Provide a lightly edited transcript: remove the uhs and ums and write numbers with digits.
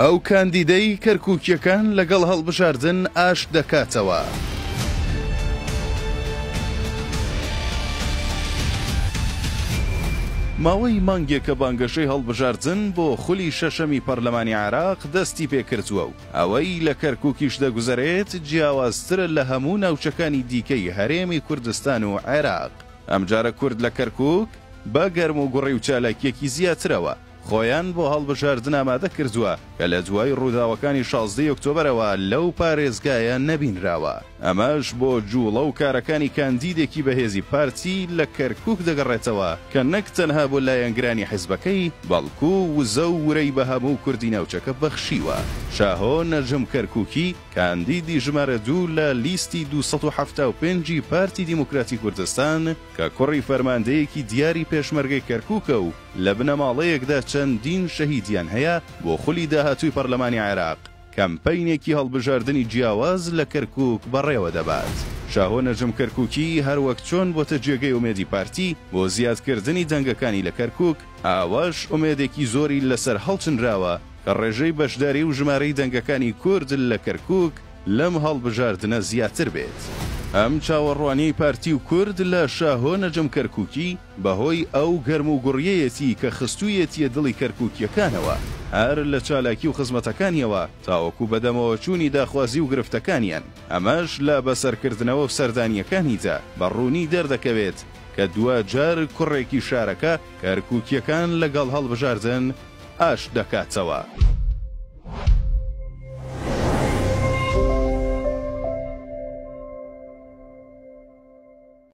ئەو کاندیدەی کەرکوکییەکان لەگەڵ هەڵبژاردن ئاشت دەکاتەوە. ماوەی مانگێکە بانگەشەی هەڵبژاردن بۆ خولی شەشەمی پەرلەمانی عێراق دەستی پێکردووە و ئەوەی لە کەرکوکیش دەگوزەرێت جیاوازترە لە هەموو ناوچەکانی دیکەی هەرێمی کوردستان و عێراق. ئەمجارە کورد لە کەرکوک بە گەرموگوڕی و چالاکییەکی زیاترەوە خۆیان بۆ هەڵبژاردن ئامادە کردووە کە لە دوای ڕووداوەکانی 16 ی ئۆکتۆبەرەوە لەو پارێزگایە نەبینراوە، ئەمەش بۆ جوڵە و کارەکانی کاندیدێکی بەهێزی پارتی لە کەرکوک دەگەڕێتەوە کە نەک تەنها بۆ لایەنگرانی حزبەکەی بەڵکو وزە و ورەی بە هەموو کوردی ناوچەکە بەخشیوە. شاهۆ نەجم کەرکوکی، کاندیدی ژمارە دوو لە لیستی 275 ی پارتی دیموکراتی کوردستان کە کوڕی فەرماندەیەکی دیاری پێشمەرگەی کەرکوکە و لە بنەماڵەیەکدا چەندین شەهیدیان هەیە، بۆ خولی داهاتووی پەرلەمانی عێراق کەمپەینێکی هەڵبژاردنی جیاواز لە کەرکوک بەڕێوە دەبات. شاهۆ نەجم کەرکوکی هەروەک چۆن بۆتە جێگەی ئومێدی پارتی بۆ زیادکردنی دەنگەکانی لە کەرکوک، ئاواش ئومێدێکی زۆری لەسەر هەڵچنراوە کە ڕێژەی بەشداری و ژمارەی دەنگەکانی کورد لە کەرکوک لەم هەڵبژاردنە زیاتر بێت. ئەم چاوەڕوانیەی پارتی و کورد لە شاهۆ نەجم کەرکوکی بەهۆی ئەو گەرموگوڕیەیەتی کە خستوویەتیە دڵی کەرکوکیەکانەوە هەر لە چالاکی و خزمەتەکانیەوە تاوەکو بەدەمەوەچوونی داخوازی و گرفتەکانیان، ئەمەش لە بەسەرکردنەوە و سەردانیەکانیدا بە ڕوونی دەردەکەوێت کە دواجار کوڕێکی شارەکە کەرکوکیەکان لەگەڵ هەڵبژاردن ئاشت دەکاتەوە.